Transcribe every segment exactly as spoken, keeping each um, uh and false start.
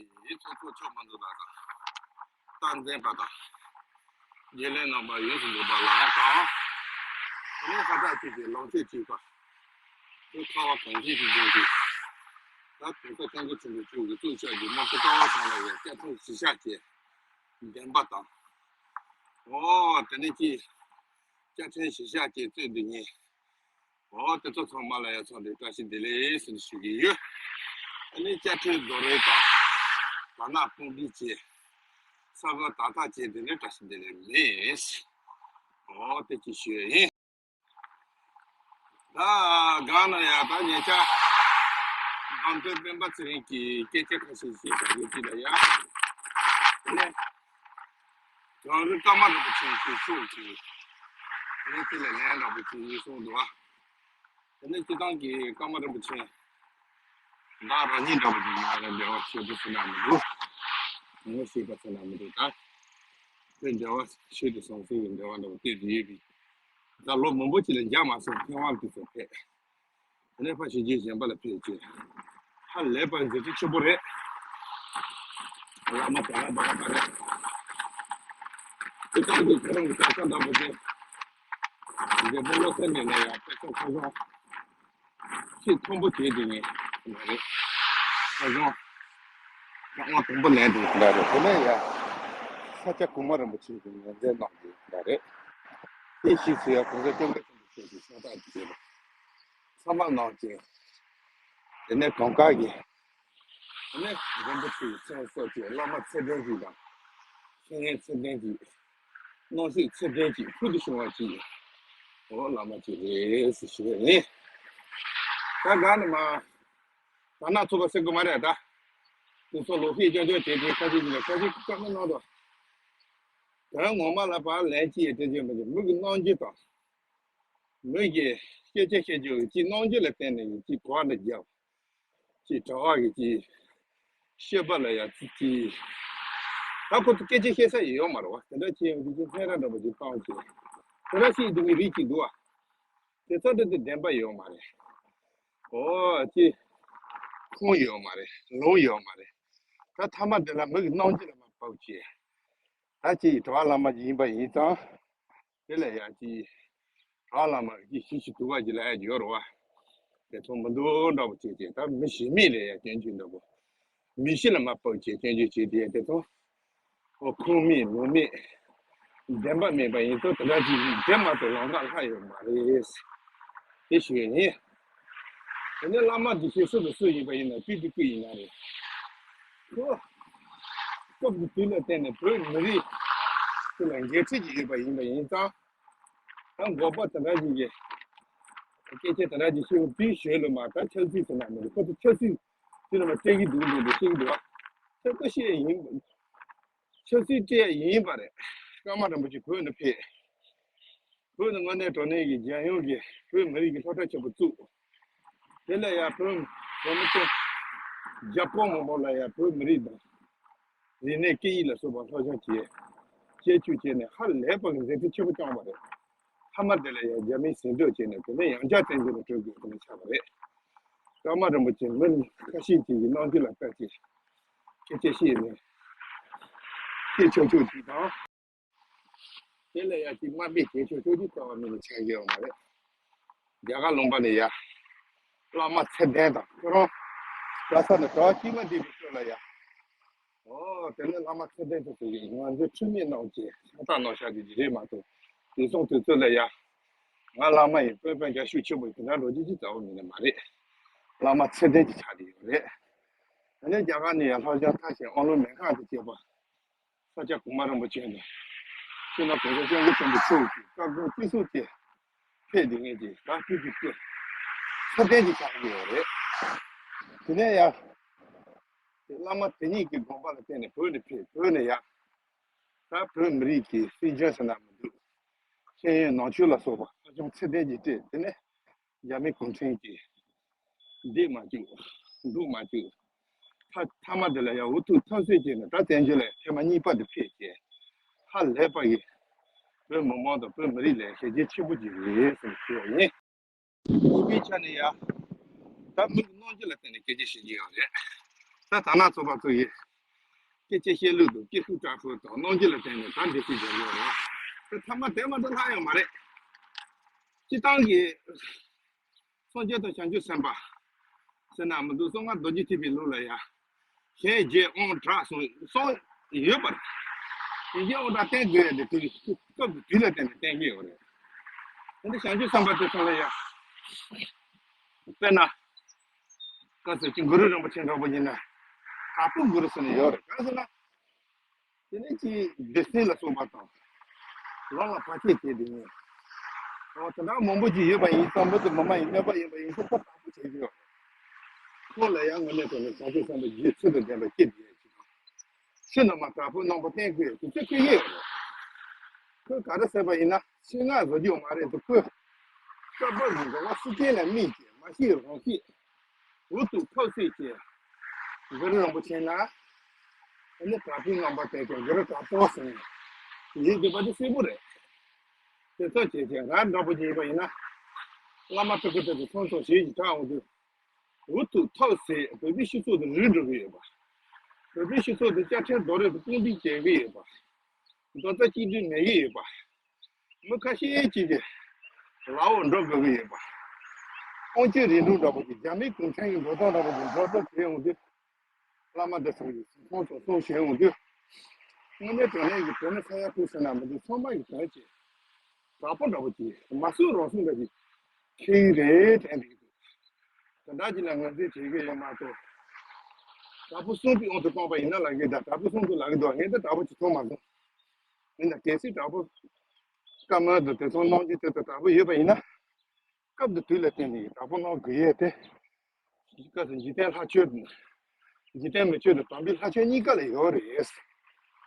ཡིན། ཚོགས་གཙོ་མཆོག་མ་འཛུགས་པ་དང་། རྟགས་མཚན་པ་དང་། རྒྱལ་བློན་རྣམ་པ་ཡོངས་སུ་འཛོམས་པ་ལ་དང་། དེ་ནས་ཁ་གྲགས་ཆོས་ཀྱི་ལོངས་སྤྱོད་ཅེས་པ། དེ་ཁ་བ་གངས་ཅན་གྱི་ལྗོངས་ཀྱི། ད་དེང་སྐབས་སྐྱབས་མགོན་ཆེན་པོ་མཆོག་གི་གཙོ་བྱས་ཀྱི་དམངས་གཙོ་ལྟ་བ་ཚང་ལ་ཡང་བཅའ་ཁྲིམས་གཞིར་བཞག་བྱས། བདེན་པ་དང་། འོ་དེ་ནས་ཀྱི། བཅའ་ཁྲིམས་གཞིར་བཞག་བྱས་རྩོད་འདི་ཉིད། འོ་དེ་ཚོ་ཚང་མ་ལ་ཡང་ཚང་འདི་བཀྲ་ཤིས་བདེ་ལེགས་ཟེར་ནས་ཞུ་གི་ཡོད། ཨ་ནི་བཅའ་ཁྲིམས་རྡོག་རོལ་དང་། དར་ནག་དཔུང་སྒྲིག་བྱས། ས་ག་ཏག་ཏག་བྱས་འདི་ནས་བཀྲ་ཤིས་བདེ་ལེགས་མེད། འོ་དེ་ཅིག་ཞུ་ཡ་ཡིན། ད་གང་ན་ཡང་ད་ཉེ་ཆར་བང་སྟོན་སྤེན་པ་ཚེ་རིང་གིས་སྐད་ཆ་ཁ་ཤས་བཤད་པ་ཡོད་ཀྱི་ལ་ཡ། དེ་ནས་གངས་རི་ཀརྨ་རིན་པོ་ཆེ་གི་ཕྱོགས་ཀྱི་དེ་ནས་དེ་ལ་ལན་འདྲ་པོ་ཅིག་ཡིན་གསུངས་འདུག་བ། དེ་ནས་སྤྱི་བཏང་གི་ཀརྨ་རིན་པོ་ཆེ་བདག་རང་ཉིད་འདྲ་པོ་ཅིག་ཡིན་ན་རེ་འབྲེལ་བ་ཤེས་པ་ཟེར་ན་མི་འདུག་ངོ་ཤེས་པ་ཟེར་ན་མི་འདུག་ད་དེ་འབྲེལ་བ་ཤེས་དུ་སོང་ཟེར་བའི་འབྲེལ་བ་འདྲ་པོ་དེ་རེད་ཡོད་པའི། ད་ལོ་མང་པོ་ཅིག་ལ་མཇལ་མ་སོང་། མཁས་དབང་དེ་ཚོ་ཕེབས། དེ་ནས་ཕར་ཞིག་རྗེས་གཞན་པ་ལ་ཕེབས་ཀྱི། ཧ་ལས་པ་མཛད་རྗེས་ཆེན་པོ་རེད། བླ་མ་དགའ་དགའ་དགའ་དགའ་རེད། དེ་ལྟར་དུ་ཁྱེད་རང་གི་སྐལ་བ་འདྲ་པོ་དེ། རྒྱལ་པོ་བློ་གསལ་ནས་ནས་ཡང་དཔེ་ཆ་ཁ་སང་ཆེས་མཐོན་པོ་བྱས་དེ་ངས་མ་རེད། ཁ་སང་ཁ་དབང་དང་པོ་ལེན་དུ་འདྲ་རེད། དེ་ནས་ཡང་ས་སྐྱ་གོང་མ་རིན་པོ་ཆེ་གི་ངོས་འཛིན་གནང་དེ་འདྲ་རེད། དེ་ཕྱིས་སུ་ཡང་གོང་ས་སྐྱབས་མགོན་ཆེན་པོ་མཆོག་གི་ཕྱག་རྟགས་དེ་བྱས་པ། ཚང་མ་གནང་བྱས། དེ་ནས་གང་ག་གི། དེ་ནས་མགོན་པོ་ཆེའི་མཚན་གསོལ་བྱས། བླ་མ་ཚད་ལྡན་ཞིག་དང་། མཁས་དབང་ཚད་ལྡན་ཞིག་རྣམ་དཔྱོད་ཚད་ལྡན་ཞིག་ཕུལ་དུ་བྱུང་བ་ཞིག་འོ་བླ་མ་ཅིག་རེད་ཟེར་ཞུ་བ་ཡིན། ད་ག་ནས་མ། ད་ན་ཚོ་པ་ཟེར་དགོས་མ་རེད་ད། དེ་ཚོ་ལོ་ཤས་ཅོག་ཅོག་བྱས་ཏེ་ཁ་ཅིག་ཅིག་ལ་ཁ་ཅིག་བཀའ་མོལ་གནང་དང་། དོན་ངོ་མ་ལ་ཕར་ལན་ཅི་ཡང་སྤྲད་རྒྱུ་མི་འདུག་མི་གི་རྣམ་འགྱུར་དང་། མི་གི་སྐད་ཆ་བཤད་རྒྱུ་ཅིག་རྣམ་འགྱུར་ལ་བརྟེན་ནས་ཅིག་གོ་བ་འདྲ་རྒྱབ། ཅིག་གྲྭ་བ་གི་ཅིག་བཤད་པ་ལ་ཡང་ཅིག་ཅིག་ད་ཁོ་ཚོ་སྐད་ཆ་བཤད་ས་ཡི་ཡོད་མ་རེད་བ། དེ་འདྲ་བྱས་ཡོང་དུས་ཅིག་ཕན་ར་འདྲ་པོ་ཅིག་བཏང་ཅིག་དེ་འདྲ་བཤད་འདུག་མི་རིགས་ཅིག་འདུག་བ། དེ་ཚོ་དེ་དེ་བདེན་པ་ཡོད་མ་རེད། ཨོ་ཅིག་ཁུངས་ཡོད་མ་རེད། ལུང་ཡོད་མ་རེད། ད་ཐ་མ་དེ་ལ་མི་གི་རྣམ་འགྱུར་ལ་མ་བབས་ཅིག་ད་ཅིག་གྲྭ་བ་བླ་མ་ཅིག་ཡིན་པ་ཡིན་ཙང་། དེ་ལ་ཡང་ཅིག་རང་བླ་མ་ཅིག་ཞིག་ཞིག་དུ་བ་ཅིག་ལ་ཡང་ཡོད་རེད་བ། དེ་ཚོ་མི་འདུག་འདྲ་པོ་བྱས་བྱས་ད་མི་ཞིག་མེད་ལ་ཡང་སྐྱོན་བརྗོད་འདྲ་པོ། མི་ཞིག་ལ་མ་བབས་བྱས་སྐྱོན་བརྗོད་བྱས་དེ་དེ་ཚོ། ཨོ་ཁུངས་མེད་ལུང་མེད། བདེན་པ་མེད་པ་ཡིན་ཙང་དེ་འདྲ་ཅིག་ཡིན་དེ་མ་གཏོགས་ལམ་ཁ་ལྷག་ཡོད་མ་རེད། དེ་ཞུ་ཡ་ཡིན། དེ་ནས་བླ་མ་འདི་ཤེས་སུ་དུ་སུ་ཡིན་པ་ཡིན་ན་སྤུས་དེ་སྤུས་ཡིན་ན་རེད། ཁོ། སྐབས་ཀྱི་དུས་ལ་བརྟེན་ནས་བོད་མི་རིགས་ཀྱི་ལ་འགན་འཁྲི་ཅིག་ཡོད་པ་ཡིན་པ་ཡིན་ཙང་། ད་འགོག་པ་དེ་འདྲ་ཞིག་གིས་སྐད་ཆ་དེ་འདྲ་ཞིག་ཤེས་དུས་ཞོལ་ལ་མ་ད་ཆབ་སྲིད་ཟེར་ན་མི་འདུག་ཁོ་ཚོ་ཆབ་སྲིད་ཅི་ལ་མ་སྤྲད་ཀྱི་འདུག་འདུག་འདུག་ཤེས་ཀྱི་འདུག་ཨ། ཁྱབ་བསྒྲགས་བཤད་ཡིན། ཆབ་སྲིད་སྤྲད་ཡིན་པ་རེད། ཀརྨ་རིན་པོ་ཆེ་བོད་ནས་ཕེབས། བོད་ནས་དངོས་གནས་དྲང་གནས་ཀྱི་རྒྱལ་ཡོངས་ཀྱི་བོད་མི་རིགས་ཀྱི་སློབ་གྲྭ་ཆེན་པོ་བཙུགས། དེ་ལ་ཡང་བོད་བོད་མི་སྟོང་བརྒྱ་སྐོར་མང་པོ་ལ་ཡང་བོད་མི་རིགས་དང་། རིག་གནས་སྐད་ཡིག་ལ་སོགས་པ་སློབ་སྦྱོང་བྱས། ཁྱད་ཆོས་བྱས་ནས་ཧ་ལས་པ་གི་མཛད་རྗེས་ཆེན་པོ་བསྐྱངས་པ་རེད། མཐའ་མ་དེ་ལ་ཡང་རྒྱ་མིས་ཟིན་བྲིས་བྱས་ནས་དེ་ནས་ཡང་བསྐྱར་བཙན་བྱོལ་ལ་སྤྲོད་དགོས་དེ་ནས་ཆགས་པ་རེད། ཀརྨ་རིན་པོ་ཆེ་མི་ཁ་ཤས་ཅིག་གི་རྣམ་འགྱུར་ལ་བལྟས་ཚེ། སྐད་ཆ་བཤད་ནས། སྐད་ཆོག་ཆོག་ཅིག་དང་། དེ་ལ་ཡ་ཅིག་དམའ་འབེབས་བྱེད་ཆོག་ཆོག་ཅིག་རྩ་བ་ཉིད་ནས་ཆགས་ཀྱི་ཡོད་མ་རེད། རྒྱ་གར་ལུང་པ་ནས་ཡ། བླ་མ་ཚད་ལྡན་དང་ཁོ་རང་། ག་ས་ནས་གྲྭ་བ་དཀྱུས་མ་འདི་གི་ཁྲོད་ལ་ཡ། ཨོ་དེ་ནས་བླ་མ་ཚད་ལྡན་དེ་ཚོ་གིས་ང་ཚོའི་ཁྲིམས་ཡིག་ནང་གི་ཕྱག་རྟགས་ནང་བཞག་རྒྱུ་ཅིག་རེད་མ་གཏོགས། དེང་སང་དུས་ཚོད་ལ་ཡ། ང་བླ་མ་ཡིན་དཔོན་དཔོན་རྒྱ་ཤུགས་ཆེན་པོ་ཡིན་དེ་འདྲ་འགྲོ་རྒྱུ་ཅིག་རྩ་བ་ཉིད་ནས་མ་རེད། བླ་མ་ཚད་ལྡན་ཅིག་ཆགས་བསྡད་ཡོད་རེད། དེ་ནས་རྒྱ་གར་ནས་ཡ་ལྷོ་བྱང་མཐའ་ཞིང་ཨོ་ལོ་མེ་ཁང་དང་བཅས་པ། ས་སྐྱ་གོང་མ་རིན་པོ་ཆེ་དང་། སྤྱི་ནོར་༸གོང་ས་༸སྐྱབས་མགོན་ཆེན་པོ་མཆོག་གི་བཀའ་དགོངས་བརྩི་སྲུང་བཅས་ཕེབས་བསྡད་མཁན་གྱི་ད་སྤུས་ཀྱི་སྐུ་ཚད་ལྡན་གྱི་ཆགས་ཀྱི་ཡོད་རེད། དེ་ནས་ཡང་བླ་མ་དེ་ཉིད་ཀྱི་དགོངས་པ་ལ་བརྟེན་ནས་བོད་ནས་ཕེབས། བོད་ནས་ཡང་ད་བོད་མི་རིགས་ཀྱི་སྲིད་བྱུས་ཟེར་ན་མི་འདུག་ཤེས་ཡོན་ནང་ཆོས་ལ་སོགས་པ་ཧ་ཅང་ཚད་ལྡན་གྱིས་སྤྲད། དེ་ནས་རྒྱ་མི་གུང་ཁྲན་གྱིས་བསྡད་མ་བཅུག་འདུག་མ་བཅུག་ཐ་མཐའ་མ་དེ་ལ་ཡང་འུ་ཐུག་ཐབས་ཟད་བྱས་ནས་ད་བཙན་བྱོལ་ལ་ཐེངས་མ་གཉིས་པ་དེ་ཕེབས་བྱས། ཧ་ལས་པ་ཡིས་བོད་མི་མང་དང་བོད་མི་རིགས་ལ་བྱས་རྗེས་ཆེན་པོ་ཅིག་རེད་ཟེར་ཞུ་བ་ཡིན། ཡིན་པའི་ཆ་ནས་ཡང་ད་མི་གི་རྣམ་འགྱུར་ལ་བརྟེན་ནས་སྐད་ཆ་བཤད་ཀྱི་ཡོད་རེད། ད་ད་ན་ཚོ་པ་ཚོ་ཡིས་ སྐད་ཆ་བཤད་ལུགས་དང་སྐྱེ་ཁུངས་བཀྲ་ཤིས་དང་རྣམ་འགྱུར་ལ་བརྟེན་ནས་ད་འདི་སྲིད་འཇོག་གི་ཡོད་རེད། དེ་ཐ་མ་དེ་མ་གཏོགས་ལྷག་ཡོད་མ་རེད། སྤྱིར་བཏང་གི་སངས་རྒྱས་དང་བྱང་ཆུབ་སེམས་དཔའ་ཟེར་ན་མི་འདུག་གསང་སྔགས་རྡོ་རྗེ་ཐེག་པའི་ལུགས་ལ་ཡང་ཞལ་བརྒྱད་དབང་དྲག་གསུམ་གསུམ་ཡོད་པ་རེད། ཞལ་བརྒྱད་དབང་དྲག་བསྟན་དགོས་ཡ་དེ་དུས་སྐབས་ཀྱི་དུས་ལ་བརྟེན་ནས་བསྟན་གྱི་ཡོད་རེད། དེ་འདི་བྱང་ཆུབ་སེམས་དཔའ་དེ་ཚོ་ལ་ཡང་དཔེར་ན། ག་ཟེར་གྱི་གུ་རུ་རིན་པོ་ཆེ་འདྲ་པོ་ཡིན་ན། དྲག་པོ་གུ་རུ་ཟེར་ནས་ཡོད་རེད། གང་ཟེར་ན། དེ་ནས་ཀྱི་སྡེ་སྲིད་ལ་སོགས་པ་དང་། ལམ་ལ་བར་ཆད་བྱས་ཏེ་ཡིན། འོ་དེ་འདྲ་མང་པོ་ཅིག་ཡོད་པ་ཡིན་ཙང་མི་དེ་མི་མ་ཡིན་གནོད་པ་ཡིན་པ་ཡིན་ཙང་ཁོ་དྲག་པོ་བྱེད་ཀྱི་ཡོད་རེད། ཁོ་ལ་ཡང་དངོས་གནས་དྲང་གནས་བྱང་ཆུབ་སེམས་དཔའ་རྒྱུད་ཚུལ་དང་ལྡན་པ་སྐྱེ་དགོས་ཡ་ཅིག་དང་། ཕྱི་ནང་མ་དྲག་པོའི་རྣམ་པ་བསྟན་དགོས་ཡ་དེ་ཚོ་ཁོ་ཡོད་རེད། ཁོས་ག་རེ་ཟེར་བ་ཡིན་ན་ཆེད་མངགས་བཟོ་རྒྱུ་མ་རེད་དེ་ཁོས། སྐབས་བབ་ཀྱི་འགྲོ་བ་སེམས་ཅན་ལ་དམིགས་ཀྱིས་མ་ཤེས་རང་ཤེས། འུ་ཐུག་ཐབས་ཟད་ཀྱི། གུ་རུ་རིན་པོ་ཆེ་ན། ཨ་ནི་དྲག་པོའི་རྣམ་པ་བསྟན་ཀྱང་གུ་རུ་དྲག་པོ་ཟེར་ནས། ཡིད་འདོད་པ་དེ་གསལ་པོ་རེད། དེ་ཚོ་བྱས་ཀྱང་ང་འདྲ་པོ་ཅིག་ཡིན་པ་ཡིན་ན། བླ་མ་སྤྲུལ་སྐུ་དེ་ཚོ་ཚོང་ཚོང་ཞེས་ཀྱི་གྲགས་འོང་དུས། འུ་ཐུག་ཐབས་ཟད་བོད་པའི་སྤྱི་ཚོགས་དེ་རུལ་འགྲོ་གི་ཡོད་པ། བོད་པའི་སྤྱི་ཚོགས་དེ་དཔྱ་ཁྲལ་རྡོག་རོལ་དུ་སྤུངས་འདྲེན་བྱེད་ཀྱི་ཡོད་པ། རྡོག་རྩ་གཅིག་སྒྲིལ་མེད་ཀྱི་ཡོད་པ། མི་ཁ་ཤས་ཅིག་གིས་ལའོ་འགྲོ་དགོས་ཀྱི་ཡོད་པ། ཀོང་ཇོ་རིགས་དྲུག་འདྲ་པོ་ཅིག་རྒྱ་མིའི་གུང་ཁྲན་གྱི་འགྲོ་སྟངས་འདྲ་པོ་ཅིག་འགྲོ་སྟངས་བྱས་ཡོང་དུས། བླ་མ་འདི་ཚོ་གིས་ཚོང་ཚོང་ཚོང་བྱས་ཡོང་དུས། དངོས་གནས་དྲང་གནས་ཀྱི་དོན་ནི་ས་ཡ་ཁུལ་ཟེར་ན་མི་འདུག་ཚང་མ་ཡི་དོན་བྱེད། དྲག་པོ་འདྲ་པོ་ཅིག་མ་སུ་རང་སུ་འདྲ་ཅིག་ཁྱེར་གྱི་རེད་དྲན་འདུག་དེ་འདྲ་ཅིག་ལ་ངོས་འཛིན་བྱེད་ཀྱི་ཡོད་མ་གཏོགས། དྲག་པོ་གསུམ་གྱི་དབང་དུ་བཏང་པ་ཡིན་ན་ལབ་ཀྱི་འདུག་དྲག་པོ་གསུམ་དུ་ལབ་ཀྱི་འདུག་ངས་འདི་དྲག་པོ་ཅིག་མཐོང་མ་སོང་། ཡིན་ན་གལ་སྲིད་དྲག་པོ་བཀའ་མོལ་དུ་དེ་ཚོ་གནང་རྒྱུ་དེ་ཚོ་དྲག་པོ་ཡོད་པ་ཡིན་ན། སྐབས་དང་དུས་ལ་བརྟེན་ནས་དྲག་པོ་གནང་དགོས་ཡས་དེ། སྐབས་སུ་འཇིག་རྟེན་ལྷ་ཆོས་དང་། འཇིག་རྟེན་མི་ཆོས་དང་དམ་པའི་ལྷ་ཆོས་གཉིས་ཀ་ལ་ཡོད་རེད།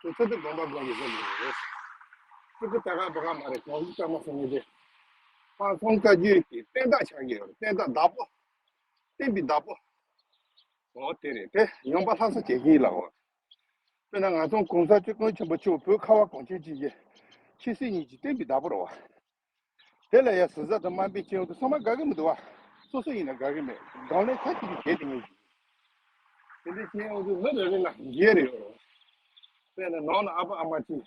དེ་ཚོ་དེ་དགོངས་པ་དགོངས་ཀྱི་བཟོ་དགོས་རེད། ཅི་གི་ད་ག་བ་ག་མ་རེད་གང་གི་ཀ་མ་སོང་ངེས་དེ། ཕ་ཚོང་བཀའ་བརྒྱུད་ཀྱི་བསྟན་བདག་ཆགས་ཀྱི་ཡོད་རེད། བསྟན་བདག་བདག་པོ། བསྟན་པའི་བདག་པོ། འོ་དེ་རེད་དེ་ཡོང་པ་ལྷག་བསམ་བྱེད་ཀྱི་ཡིན་ལ་འོ། དཔེར་ན་ང་ཚོ་གོང་ས་སྐྱབས་མགོན་ཆེན་པོ་མཆོག་བོད་ཁ་བ་གངས་ཅན་སྐྱིད་ཀྱི་ཆོས་སྲིད་གཉིས་ཀྱི་བསྟན་པའི་བདག་པོ་རེད་བ། དེ་ལ་ཡང་ཟུར་ཟ་དང་དམའ་འབེབས་བྱེད་འོང་དུས་ཚང་མ་དགའ་གི་མི་འདུག་བ། སོ་སོ་ཡིན་ན་དགའ་གི་མེད། གང་ལས་ཁ་ཅིག་གིས་བྱེད་དེ་ངེས་ཀྱི། དེ་འདྲ་བྱེད་འོང་དུས་མི་རེ་རེ་ལ་འགན་རེ་ཡོད་རེད། དཔེར་ན་ནང་ན་ཨ་ཕ་ཨ་མ་གཅིག་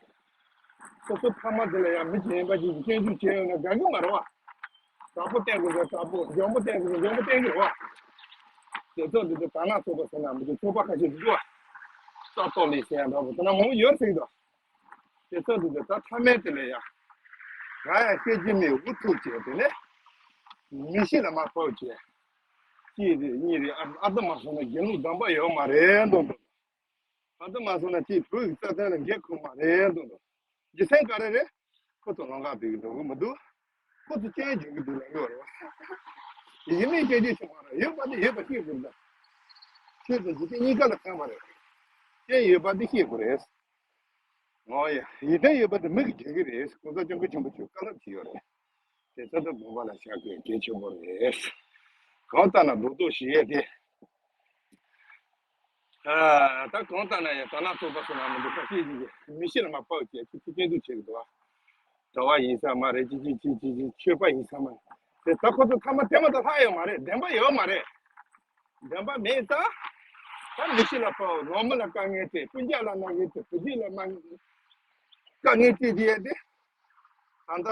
སོ་སོ་ཕ་མ་དེ་ལ་ཡང་མི་གཞན་པ་ཅིག་གིས་སྐྱོན་འཛུགས་བྱས་ཡོང་ན་དགའ་གི་མ་རེད་བ། དྲག་པོ་བསྟེན་དགོས་ན་དྲག་པོ། འཇོན་པོ་བསྟེན་དགོས་ན་འཇོན་པོ་བསྟེན་གི་རེད་བ། དེ་ཚོ་འདི་ཚོ་དར་ནག་ཚོགས་པ་ཟེར་ན་མི་འདུག་ཚོགས་པ་ཁ་ཤས་འདུག་བ། ས་སྟོང་ལས་ཟེར་ཡ་འདྲ་པོ་དེ་འདྲ་མང་པོ་ཡོད་ཟེར་གི་འདུག་དེ་ཚོ་འདི་ཚོ་ད་མཐའ་མའི་དེ་ལ་ཡ། ག་ཡ་སྐད་ཅིག་མེད་འུ་ཐུག་བྱས་དེ་ནས། མི་ཤི་ལ་མ་ཕོག་བྱས། གཅིག་རེད་གཉིས་རེད་ཨ་ཨ་ད་མ་སོང་ན་དགེ་ལུགས་དམ་པ་ཡོད་མ་རེད་འདུག་ཨ་ད་མ་སོང་ན་གཅིག་བོད་ཀྱི་རྩ་དོན་ལ་འགན་འཁུར་མ་རེད་འདུག་རྒྱུ་མཚན་ག་རེ་རེད། ཁོ་ཚོ་ལམ་ཁ་སྡུག་གི་འགྲོ་གི་མི་འདུག་ཁོ་ཚོ་སྐྱོན་བརྗོད་ཀྱི་འདུག་ལབ་ཡོད་རེད་བ། ཡིན་མིན་སྐྱོན་བརྗོད་བྱེད་མ་རེད། ཡོད་པ་དེ་ཡོད་པ་ཤེས་དགོས་རེད། ཆོས་དང་འཇིག་རྟེན་གཉིས་ཀ་ལ་ཕན་པ་རེད། སྐྱོན་ཡོད་པ་དེ་ཤེས་དགོས་རེད། འོ་ཡ། ཡིད་བརྟན་ཡོད་པ་དེ་མི་གིས་བརྗོད་ཀྱི་རེད། གོང་ས་སྐྱབས་མགོན་ཆེན་པོ་མཆོག་བཀའ་སློབ་བྱས་ཡོད་རེད། དེ་ཚོ་དེ་དགོངས་པ་ལ་བཞག་དགོས་གལ་ཆེན་པོ་རེད། གང་ལྟར་ན་རྡོག་རྡོག་ཞིག་ཡས་དེ། ཨ། ད་གང་ལྟར་ན་ཡང་དར་ནག་ཚོགས་པ་སོགས་ན་མི་འདུག་ཁ་ཤས་ཅིག་གིས་མི་ཤི་ལ་མ་ཕོག་བྱས་ཅིག་ཅིག་སྐྱོན་འཛུགས་བྱེད་ཀྱི་འདུག་བ། གྲྭ་བ་ཡིན་ས་མ་རེད། ཅིག་ཅིག་ཅིག་ཅིག་ཅིག་ཆོས་པ་ཡིན་ས་མ་རེད། དེ་ད་ཁོ་ཚོ་ཐ་མ་དེ་མ་གཏོགས་ལྷག་ཡོད་མ་རེད། བདེན་པ་ཡོད་མ་རེད། བདེན་པ་མེད་ཙང་། ད་མི་ཤི་ལ་ཕོག་ནང་མི་ལ་དཀའ་ངལ་སྤྲད། སྤུན་ཀྱག་ལ་དཀའ་ངལ་སྤྲད། བུ་རྒྱུད་ལ་མ་དཀའ་ངལ་སྤྲད་དེ་ཡས་དེ། ད་ལྟ་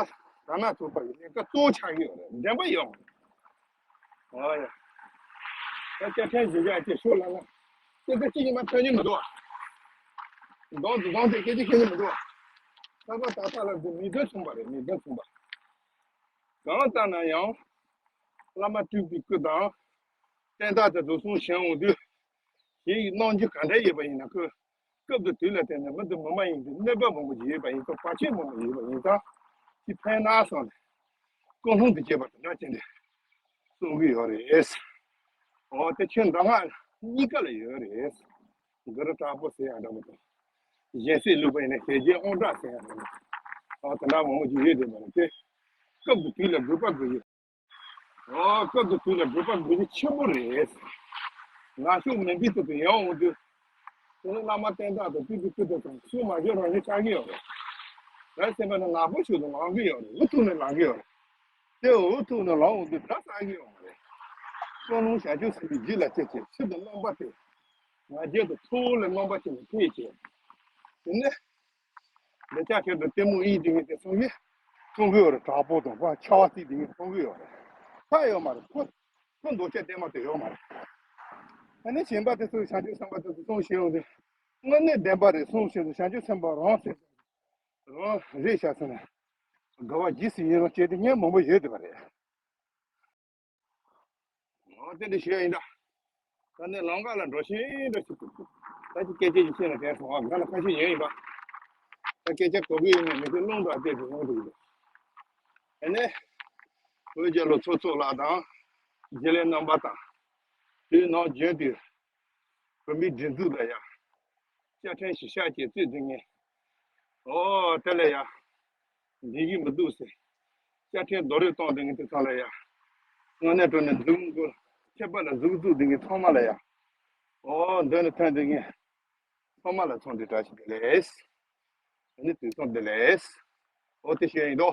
དར་ནག་ཚོགས་པ་གི་ལས་ཀ་གཙོ་བོ་ཆགས་ཀྱི་ཡོད་རེད། བདེན་པ་ཡོད་མ་རེད། ཨོ་ཡ། ད་སྐད་ཆ་ཞུ་ཡག་ཅིག་ཤོད་ལ་ལ། སྐད་ཆ་གཅིག་གཉིས་མ་ཐོན་གྱི་མི་འདུག་བ། གདོང་དུ་གདོང་དེ་སྐད་ཆ་ཤོད་ཀྱི་མི་འདུག་བ། ད་ལྟ་ད་ལྟ་ལ་འདི་མིག་ལྡན་མཚུངས་པ་རེད། མིག་ལྡན་མཚུངས་པ། གང་ལྟར་ན་ཡང་། བླ་མ་སྤྲུལ་པའི་སྐུ་དང་། བསྟན་བདག་དེ་ཚོ་གསུང་བྱེད་འོང་དུས། དེ་ཡི་གནང་རྒྱུ་ག་འདྲ་ཡོད་པ་ཡིན་ན་ཁོས། སྐབས་དང་དུས་ལ་བརྟེན་ནས་མི་དང་མི་མ་ཡིན་གྱི་གནོད་པ་མང་པོ་ཞིག་ཡོད་པ་ཡིན་ཙང་། བར་ཆད་མང་པོ་ཡོད་པ་ཡིན་ཙང་། དེ་ཕན་ན་སོང་ནས། ཀུན་སློང་དུ་སྐྱེས་པ་དེ་འདྲ་བྱས་ནས་གསུང་གི་ཡོད་རེད། འོ་དེ་ཆོས་འདི་སྔགས་གཉིས་ཀ་ལ་ཡོད་རེད། གུ་རུ་དྲག་པོ་ཟེར་ཡག་འདྲ་པོ་དང་། གཞན་སེམས་ལུགས་པ་ཡིན་ན་ཞལ་བརྒྱད་དབང་དྲག་ཟེར་ཡག་འདྲ་པོ། འོ་དེ་འདྲ་མང་པོ་ཞིག་ཡོད་དེ་མ་རེད་དེ། སྐབས་དང་དུས་ལ་དགོས་པ་དགོས་ཡོད། འོ་སྐབས་དང་དུས་ལ་དགོས་པ་དགོས་རྒྱུ་ཆེན་པོ་རེད། ནག་ཕྱོགས་མུན་པའི་ཐོག་ཏུ་ཡོང་འོང་དུས། དེ་ནི་བླ་མ་བསྟན་བདག་དང་སྤྲུལ་པའི་སྐུ་དེ་ཚོ་སུ་མ་བྱོན་རང་བྱོན་ཆགས་ཀྱི་ཡོད་རེད། རེད་ཟེར་བ་ནི་ནག་པོ་ཞིག་ཏུ་ལངས་ཀྱི་ཡོད་རེད། འུ་ཐུག་ནས་ལངས་ཀྱི་ཡོད་རེད། དེ་འུ་ཐུག་ནས་ལངས་འོང་དུས་སྒྲ་བསགས་ཀྱི་ཡོད་མ་རེད། ཀུན་སློང་བྱང་ཆུབ་སེམས་དཔའི་རྒྱུད་ལ་སྐྱེས་ཏེ་ཕྱིར་དུ་རློམ་པ་དེ། ང་རྒྱལ་དུ་ཐུགས་ལ་རྔམ་པ་བྱས་ནས་ཕེབས་བྱས། དེ་ནས་འདི་ཅག་ཁྱེད་དུ་ལྟད་མོ་ཡིན་དེ་ངས་དེ་སོང་གི། སོང་གི་ཡོད་རེད། དྲག་པོ་དང་ཕ་ཆ་བ་རྩིས་དེ་ངས་སོང་གི་ཡོད་རེད། ད་ཡོད་མ་རེད། ཁོ་ཁོ་འདོད་ཆགས་བདེན་པ་དེ་ཡོད་མ་རེད། ཨ་ནི་གཞན་པ་དེ་ཚོས་བྱང་ཆུབ་སེམས་དཔའ་དེ་ཚོ་གསུངས་བཞིན་ཡོང་དུས། དངོས་གནས་བདེན་པ་རེད་གསུངས་བཞིན་དུ་བྱང་ཆུབ་སེམས་དཔའ་རང་སེམས་རང་རེད་བྱ་ཟེར་ནས། དགའ་བ་ཇི་སྲིད་ཡིན་རུང་བྱས་ཏེ་སྙན་མང་པོ་ཡོད་བསྡད་པ་རེད། འོ་དེ་འདྲ་ཞུ་ཡ་ཡིན་ད། ད་ནས་ལམ་ཁ་ལ་འགྲོ་ཤེས་འགྲོ་ཤེས་ཀྱི། ད་ཅི་སྐད་ཆ་ཅིག་བཤད་ན་དྲན་སོང་ཨ། ང་ལ་ཁ་ཤས་ཡོད་ཡིན་པ། ད་སྐད་ཆ་གོ་གི་ཡིན་ན་མི་ཚེ་རླུང་དང་བལྟས་ཏེ་ཡོང་འདུག་གི། དེ་ནས་བོད་རྒྱལ་ལོ་ཚོགས་གཙོ་ལགས་དང་། རྒྱལ་ལས་རྣམ་པ་དང་། དེའི་ནང་རྒྱུན་དུ་བོད་མིའི་སྒྲིག་འཛུགས་ལ་ཡང་བཅའ་ཁྲིམས་ཤིག་བཞག་ཅེས་རྩིས་འཛིན་མཁན། ཨོ་དེ་ལ་ཡང་འདི་གི་མི་འདུག་ཟེར། བཅའ་ཁྲིམས་རྡོག་རོལ་གཏོང་བསྡད་མཁན་དེ་ཚང་ལ་ཡང་། དངོས་གནས་དྲང་གནས་འཛུགས་མགོ་ཁྱད་པར་ལ་འཛུགས་འཛུགས་བསྡད་མཁན་ཚང་མ་ལ་ཡང་། ཨོ་མདུན་ལ་ཐོན་བསྡད་མཁན་ཚང་མ་ལ་འཚམས་འདྲི་བཀྲ་ཤིས་བདེ་ལེགས། ཨ་ནི་དུས་སང་བདེ་ལེགས། ཨོ་དེ་བཤད་ཡིན་དོ།